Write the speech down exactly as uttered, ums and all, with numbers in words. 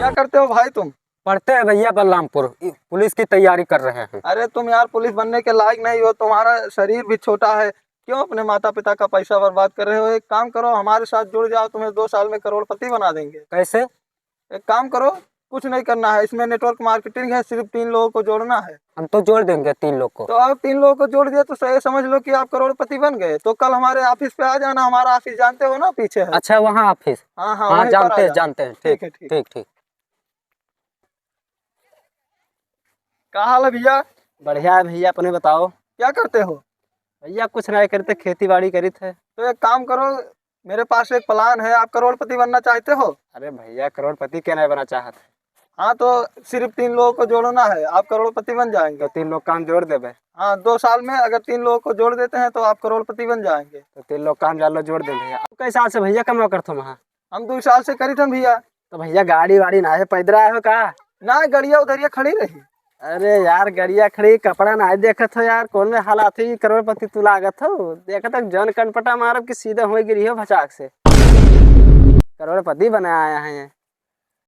क्या करते हो भाई तुम? पढ़ते हैं भैया बलरामपुर, इ-, पुलिस की तैयारी कर रहे हैं। अरे तुम यार पुलिस बनने के लायक नहीं हो, तुम्हारा शरीर भी छोटा है, क्यों अपने माता पिता का पैसा बर्बाद कर रहे हो? एक काम करो, हमारे साथ जुड़ जाओ, तुम्हें दो साल में करोड़पति बना देंगे। कैसे? एक काम करो, कुछ नहीं करना है, इसमें network marketing है, सिर्फ तीन लोगों को जोड़ना है। हम तो जोड़ देंगे तीन लोग को। तो आप तीन लोगों को जोड़ दिया तो ये समझ लो कि आप करोड़पति बन गए। तो कल हमारे office पे आ जाना, हमारा office जानते हो ना, पीछे है। अच्छा, वहाँ office? हाँ, हाँ, हाँ, वहीं पर आ जानते हैं, जाना। जानते हैं। ठीक ठीक है, ठीक। ठीक, ठीक। का हाल है भैया? बढ़िया है भैया, अपने बताओ। क्या करते हो? भैया कुछ नहीं करते, खेती बाड़ी करित है। तो एक काम करो, मेरे पास एक plan है, आप करोड़पति बनना चाहते हो? अरे भैया, करोड़पति के नहीं बना चाहत है? हाँ, तो सिर्फ तीन लोगों को जोड़ना है, आप करोड़पति बन जाएंगे। तो तीन लोग काम जोड़ देबे। हाँ, दो साल में अगर तीन लोगों को जोड़ देते हैं तो आप करोड़पति बन जाएंगे। तो तीन लोग काम जान लो जोड़ दे भैया। आप कैसा से भैया कमा करत हो वहाँ? हम दो साल से करित हन भैया। तो भैया गाड़ी वाड़ी ना है, पैदरा आए हो का? ना, गड़िया उधरिया खड़ी रही। अरे यार, गड़िया खड़ी, कपड़ा ना है, देखत हो यार, कौन में हालात है, ये करोड़पति तू लागत हो। देखत हो जौन कनपटा मारब कि सीधा होए गिरी हो भचाक से। करोड़पति बना आया है।